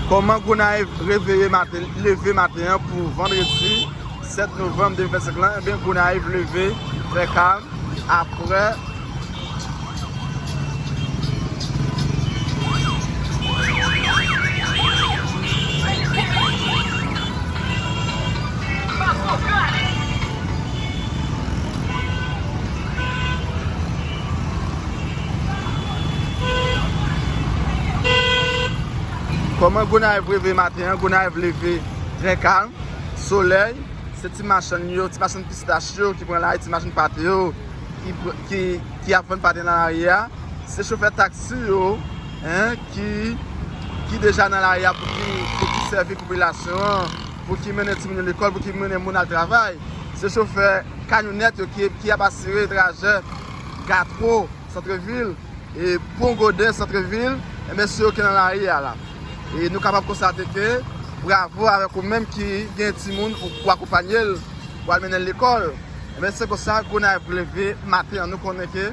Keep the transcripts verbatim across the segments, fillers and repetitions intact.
Kòman Gonayiv reveye maten, leve maten an pou vandredi sèt novanm de mil vennsenk lan? Ebyen, Gonayiv leve trè kalm. Apre Kòman Gonayiv reve maten an? Gonayiv leve trè kalm, solèy, se ti machann yo, ti machann pistach yo ki pran lari, ti machann pate yo ki, pr- ki, ki ap vann pate nan lari a. Se chofè taksi yo, en, ki, ki deja nan lari a pou ki, pou ki sèvi popilasyon an, pou ki mennen timoun yo lekòl, pou ki mennen moun al travay. Se chofè kamyonèt yo ki, ki ap asire trajè Gatwo, Santrevil, e Pon Goden, Santrevil, enben, se yo ki nan lari a la. E nou kapab konstate ke bravo avèk ou menm ki gen timoun ou, ou akonpanye l, ou al mennen l lekòl. Enben, se konsa Gonayiv leve maten an. Nou konnen ke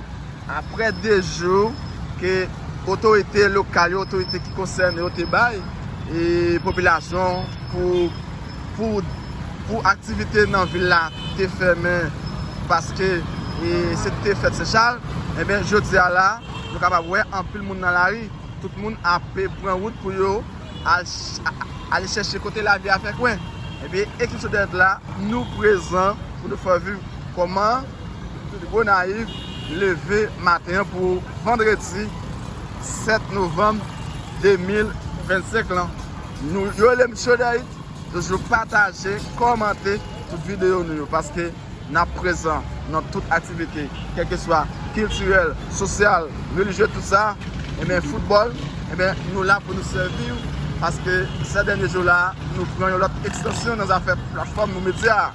apre de jou ke otorite lokal yo, otorite ki konsène yo te bay e popilasyon pou, pou, pou aktivite nan vil la te fèmen paske e, se te fèt Sen Chal, enben, jodi a la, nou kapab wè anpil moun nan lari. Tout moun ape pran wout pou yo al ch- a- ale chèche kote lavi a fè kwen. Ebyen, ekip Sodèt la, nou prezan pou nou fè viv kòman Gonayiv leve maten an pou vandredi sèt novanm de mil vennsenk lan. Nou, yo rele m Sodèt, toujou pataje, kòmante tout videyo nou yo, paske n ap prezan nan tout aktivite, kèlkeswa kiltirèl, sosyal, relijye, tout sa, enben, foutbòl, enben, nou la pou nou sèvi w, paske sè dènye jou la, nou pran yon lòt ekstansyon nan zafè platfòm nou medya.